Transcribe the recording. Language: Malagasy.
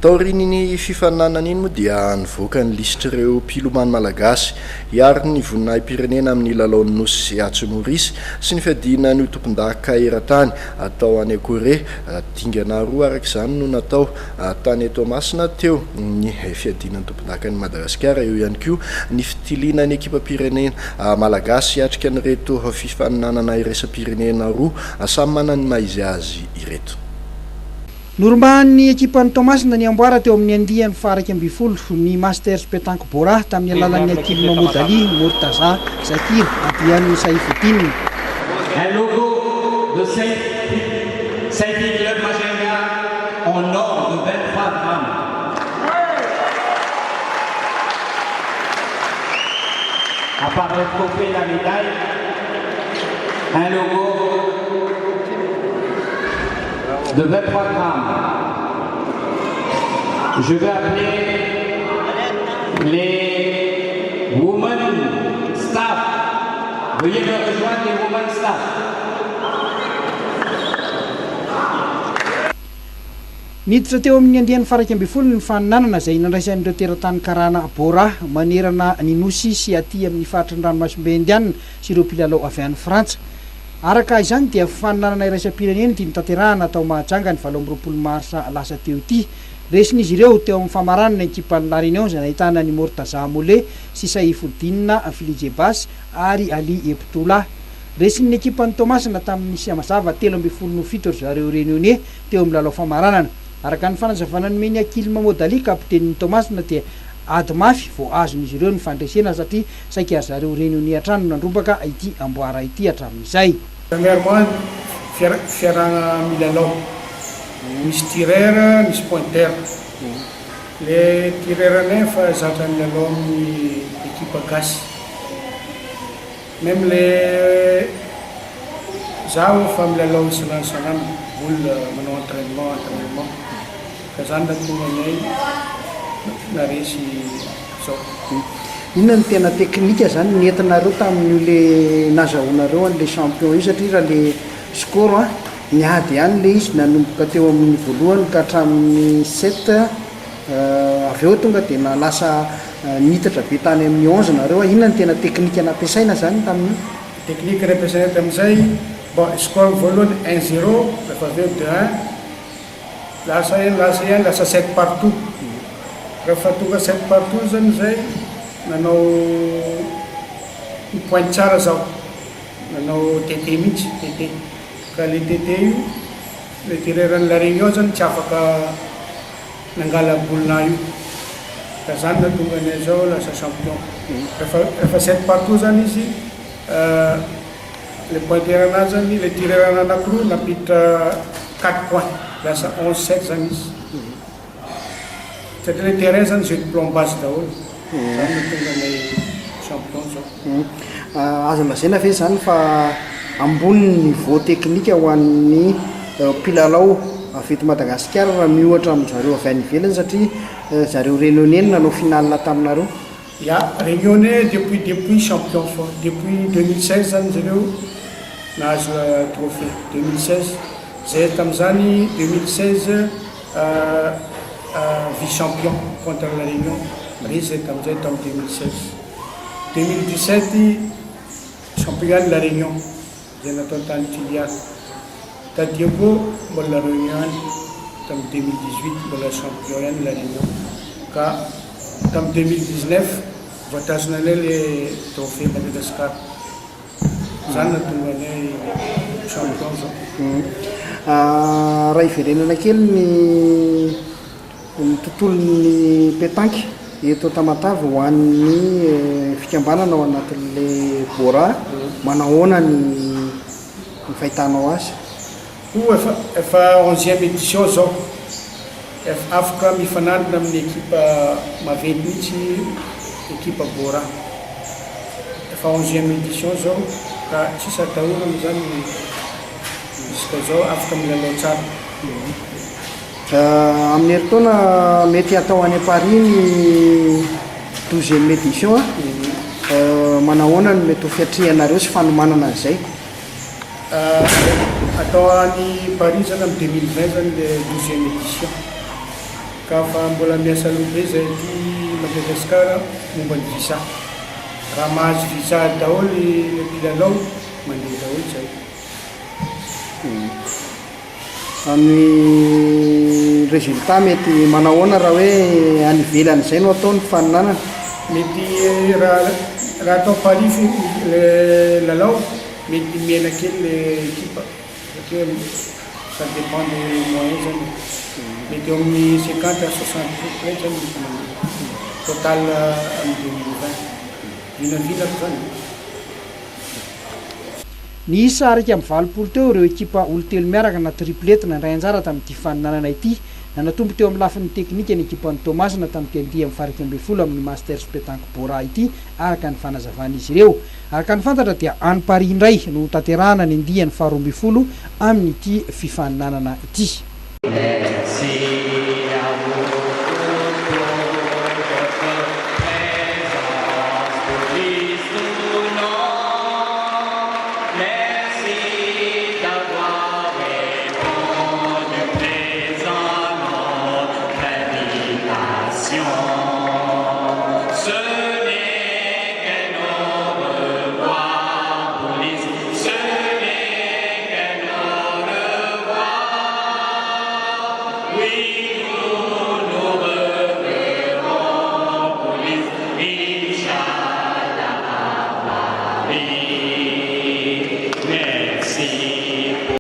Taorian'iny fifaninanana iny moa dia nivoaka ny lisitr'ireo mpilomano malagasy hiaro ny voninahi-pirenena amin'ny lalaon'ny Nosy atsy Maorisy sy ny fiadiana ny ho tompondaka eran-tany atao any Korea. Dingana roa araka izany no natao tany Toamasina, teo ny fiadiana ny tompondakan'i Madagasikara, eo ihany koa ny fitiliana ny ekipam-pirenena malagasy hiatrika an'ireto fifaninanana iraisam-pirenena roa samy manana ny maha izy azy ireto. Norombahan'ny ekipan'i Toamasina ny amboara teo amin'ny andiany faha-11 ny Masters Petanque Bora tamin'ny alalan'ny Akil Mahmoud Ali, Mourtaza Zakir, Adrian Saifoudine. Un logo de Saifi Club Majunga en or de 23 grammes. À part le trophée et la médaille, un logo de 23 grammes. Je vais appeler les women staff. Veuillez me rejoindre les women staff. Niditra teo amin'ny andiany faha-11 ny faninanana izay nandraisan'ireo teratany karana Bora manerana ny Nosy sy aty amin'ny faritry ny ranomasimbe Indiana sy ireo mpilalao avy any Frantsa. Araka izany dia fifaninanana iraisam-pirenena ity notanterahana tao Mahajanga ny 28 marsa lasa teo ity. Resin'izy ireo teo amin'ny famaranana ny ekipan'i La Réunion izay nahitana an'i Mortaza Mole sy Saifoudine Filijebas ary Ali Eptoula. Resin'ny ekipan'i Toamasina tamin'ny isa mazava 13 noho 7 ry zareo Réunionnais teo amin'ny lalao famaranana. Araka ny fanazavana nomen'i Akil Mamodali, kapitenin'i Toamasina dia ady mafy vao azon'izy ireo ny fandresena satria saika ry zareo Réunionnais hatrany no nandrombaka ity amboara ity hatramin'izay. Premièrement fiarahana milalao, misy tireur misy pointeur, le tireur anay efa zatra milalao amin'ny ekipa gasy, Même le zaho efa milalao isan'andro isan'andro boule manao entrainement entrainement ka zany nahatonga anay naresy zao. Inona no tena teknika zany nentinareo tamin'io le nazahoanareo an'le champion io satria raha le score an niady ihany le izy nanomboka teo amin'ny voalohany ka hatramin'ny sept Avy eo tonga dia na lasa nitatra be tany amin'ny 11 nareo a, inona no tena teknika nampiasaina zany tamin'io? Teknika nampiasaina tamin'izay, bon score voalohany un zéro, rehefa avy eo deux un, lasa ihany lasa ihany lasa sept partout, rehefa tonga sept partout zany zay nanao mi-pointe tsara zaho, nanao TT mihitsy, TT, ka le TT io le tireur an'i la réunion zany tsy afaka Nangala boule io ka zany nahatonga anay zao lasa champion. Refa refa sept partout zany izy le pointeur anazy zany le tireur ana anakiroa nampiditra quatre points lasa 11 sept zany izy. Satria le terrain zany jeu de plombage daholo zany nahatonga anay champion zao. Azo lazaina ve zany fa ambony ny niveau teknika ho an'ny mpilalao avy eto Madagasikara raha miohatra amin-dry zareo avy any ivelany satria zareo Réunionnais no nanao finale taminareo? Ya, Réunionnais depuis depuis champion foana, depuis 2016 zany zareo nahazo trophée, 2016, zay tamin'izany 2016 vice champion contre la Réunion, resy zay tamin'izay tamin'ny 2016, 2017 champion ihany la Réunion. Izay natao tany Tuléar. Tadidio koa mbola La Réunion ihany tamin'ny 2018 mbola champion ihany La Réunion ka tamin'ny 2019 voatazona anay le trophée Madagascar. Zany nahatonga anay champion zao. Raha hiverenana kely ny Ny tontolon'ny petanque eto Tamatave ho an'ny fikambanana ao anatin'ilay Bora, manahoana ny ny fahitanao azy? Ho efa efa onzième édition zao, efa afaka mifanandrina amin'ny ekipa maventy mihitsy ekipa Bora, efa onzième édition zao ka tsisy atahorana zany jusqu'à zao afaka milalao tsara. Amin'ny herintaona mety hatao any Paris ny douzième édition a. Manahoana no mety ho fiatrehanareo sy fanomanana an'izay? Atao any Paris zany amin'ny 2020 zany le douzième édition. Ka fa mbola miasa loha be zay aty Madagascar momba ny visa. Raha mahazo visa daholo le mpilalao mandeha daholo zay. Amin'ny résultat mety manao ahoana raha hoe any ivelany izay no atao ny fifaninanana? Mety raha raha atao Paris le lalao mety mihena kely le ekipa satria ça dépend des moyens zany e. Mety eo amin'ny 50 à 60 près zany mety mandeha total amin'ny 2020. Vinavinako zany e. Niisa 81 teo ireo ekipa olon-telo miaraka na triplette nandray anjara tamin'ity fifaninanana ity. Nanatombo teo amin'ny lafiny teknika ny ekipan'i Toamasina tamin'ity andiany faha-11 amin'ny Masters Pétanque Bora ity, araka ny fanazavan'izy ireo. Araka ny fantatra dia any Paris indray no hotanterahana ny andiany faha-12 amin'ity fifaninanana ity. Merci.